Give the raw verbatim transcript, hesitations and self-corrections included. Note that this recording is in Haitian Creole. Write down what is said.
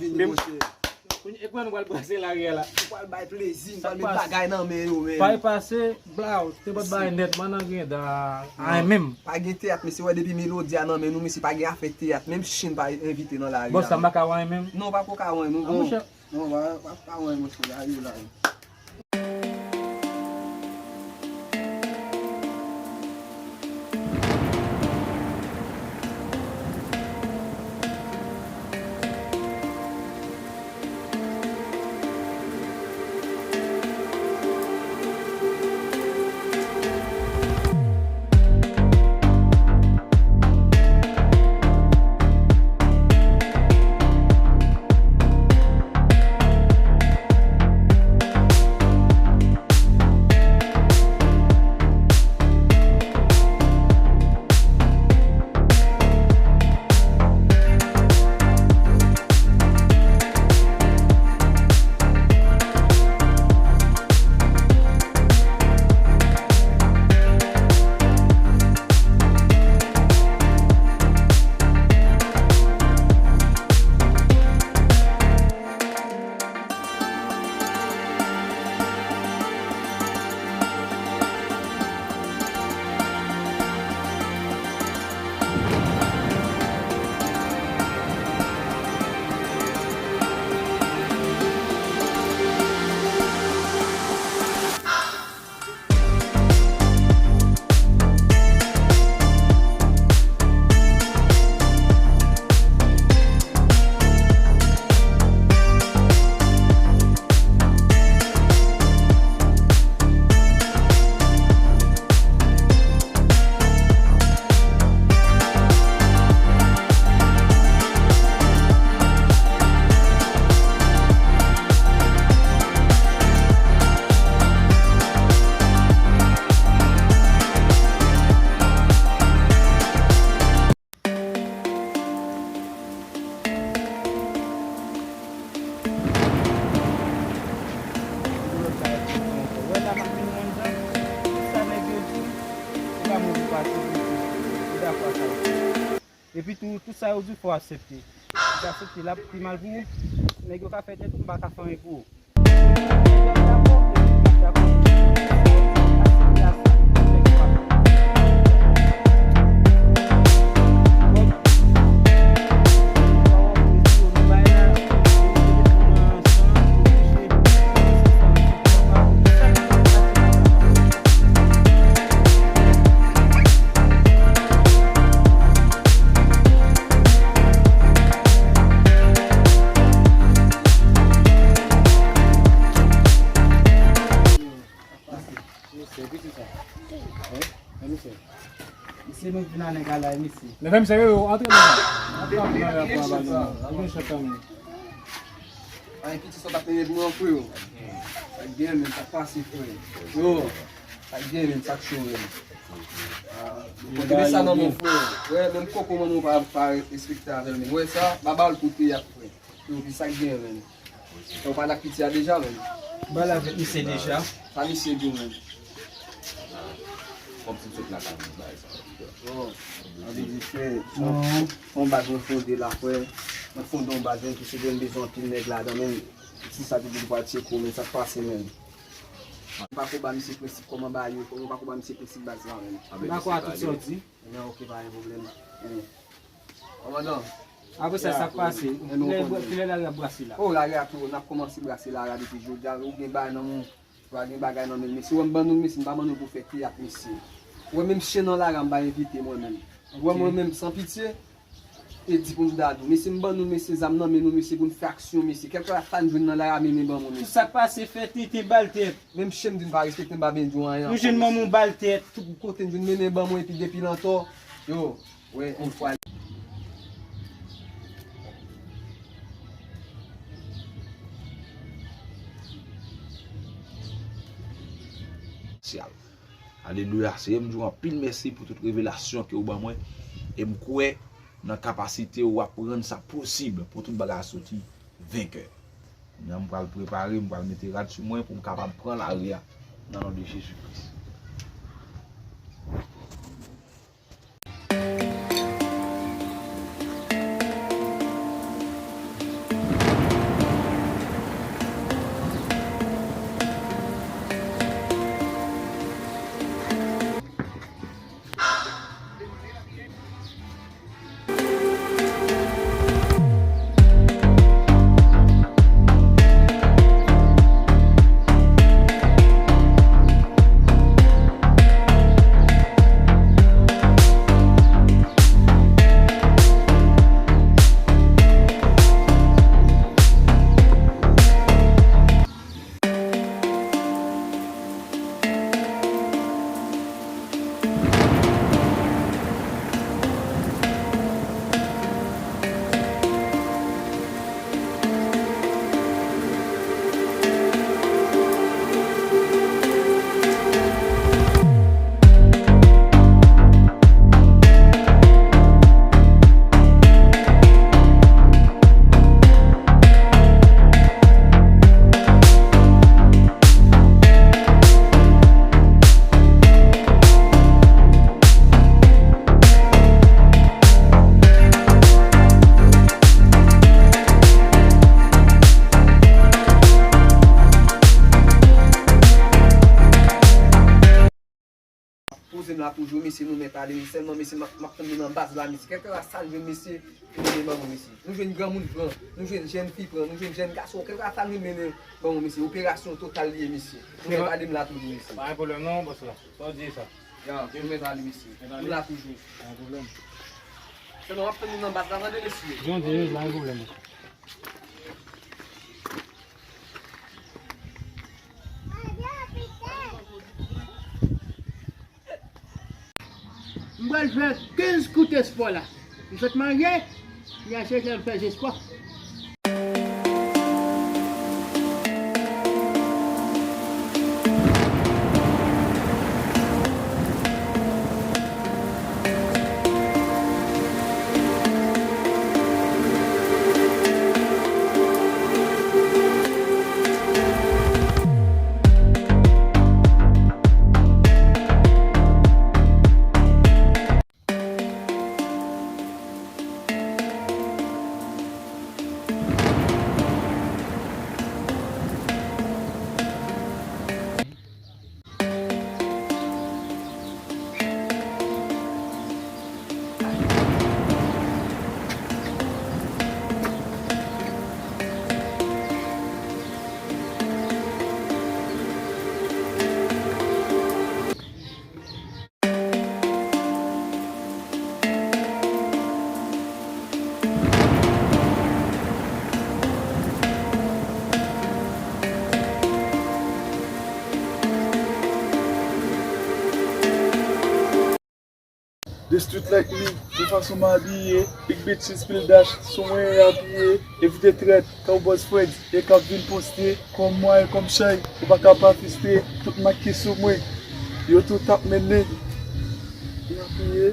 vini, monchè. Kounye, e kouman nou pral brase lari a la? Nou pral bay plezi, nou pral met bagay nan men yo, men. Pay pase, blaw, te bat bagay nèt, man nan gen da. Ay menm. Pa gen teyat, mesye, wè depi melodi a nan men nou, mesye, pa gen afè teyat. Menm Chin pa envite nan lari a. Bòs, sa m pa ka wè menm. Non, pa ko ka wè, nou bon. Non, pa, pa, pa wè, monchè, lari yo la. Epi tou, tout sa yo di w fò w aksepte. Ou pa aksepte, l ap pi mal pou ou. Nèg yo ka fè tèt ou, m pa ka fè anyen pou ou. Mesye, mesye. Mesye, nou vin a nèg a la, mesye. Leve misye, yo, antre nan la. Antre nan la pou abaze. Antre nan chat la, men. Ay, piti sa t ap mennen pou mwen, frè. Sa k gen, men, sa k pase, frè. Yo, sa k gen, men, sa k cho, men. Ah, kote sa nan men, frè. Frè, menm koko manman w pa, pa respekte avè l, men. Wè sa, ba ba l kote y ap, frè. Yo, ki sa k gen, men. Ou pale ak piti a deja, men. Ba l avèk misye deja. Sa misye di w, men. Kòmsi m sot lakay mwen, bagay sa. Oh, sa vle di, frè, yon, yon baz mwen fonde la, frè. Mwen fonde yon baz, men, ki se mwen bezwen anpil nèg ladan, men. Si sa te di l pral tcheke w, men, sa k pase, men. Ou pa ko ba misye prensip kòman ba yo, ou pa ko ba misye prensip baz la, men. Dakò a tout sa w di. Ebyen, oke, pa gen pwoblèm. Ebyen. Kòmandan. Apre sa, sa k pase? Kilè, kilè lari ap brase la? Oh, lari a tou, n ap kòmanse brase lari a depi jodi a. Ou gen bagay nan men w, ou pa gen bagay nan men l. Mesye, wè m ban nou l, mesye, m pa ban nou l pou fè teyat, mesye. Ou wè menm chen nan lari a, m pa envite mwen menm. Ou wè mwen menm san pitye, e di pou m dadou. Mesye, m ban nou l, mesye, zam nan men nou, mesye, pou n fè aksyon, mesye. Kèlkeswa sa n jwenn nan lari a, mennen ban mwen, mesye. Tout sa k pase fè tenten bal tèt. Menm chen m di n pa respekte, m pa byen di w anyen ankò, mesye. Nou jwenn manman w bal tèt. Tout kote n jwenn mennen ban mwen, epi depi l antò, yo. Wè, yon fwa. Alelouya, Seyè, m di w anpil mèsi pou tout revelasyon ke w ban mwen. E m kwè nan kapasite w, w ap rann sa posib pou tout bagay soti venkè. Kounye a, m pral prepare, m pral mete rad sou mwen pou m kapab pran lari a, nan non de Jezi Kris. Poze m la toujou, mesye, nou mèt ale, men sèlman, mesye, m ap, m ap tann nou nan baz la, mesye. Kèlkeswa sa n jwenn, mesye, mennen ban mwen, mesye. Nou jwenn granmoun pran, nou jwenn jèn fi pran, nou jwenn jèn gason, kèlkeswa sa n jwenn mennen ban mwen, mesye. Operasyon total li ye, mesye. Nou mèt ale m la toujou, mesye. Pa gen pwoblèm non, bòs la. Sa w di sa? Ya, nou mèt ale, mesye. Nou la toujou. Pa gen pwoblèm. Sèlman, m ap tann nou nan baz la, tande, mesye. Jan w di, pa gen pwoblèm. M pral fè kenz kout espò la. M sot manje, m ap chèche fè espò. Street like me, de fason m abiye, big bitches, pil dash, sou mwen y apiye, evite trèt, tankou Boss Fred, e k ap vin poste, kòm mwayen, kòm chay, ou pa ka pa fiste, tout mak ki sou mwen, yo tout ap mennen, y apiye.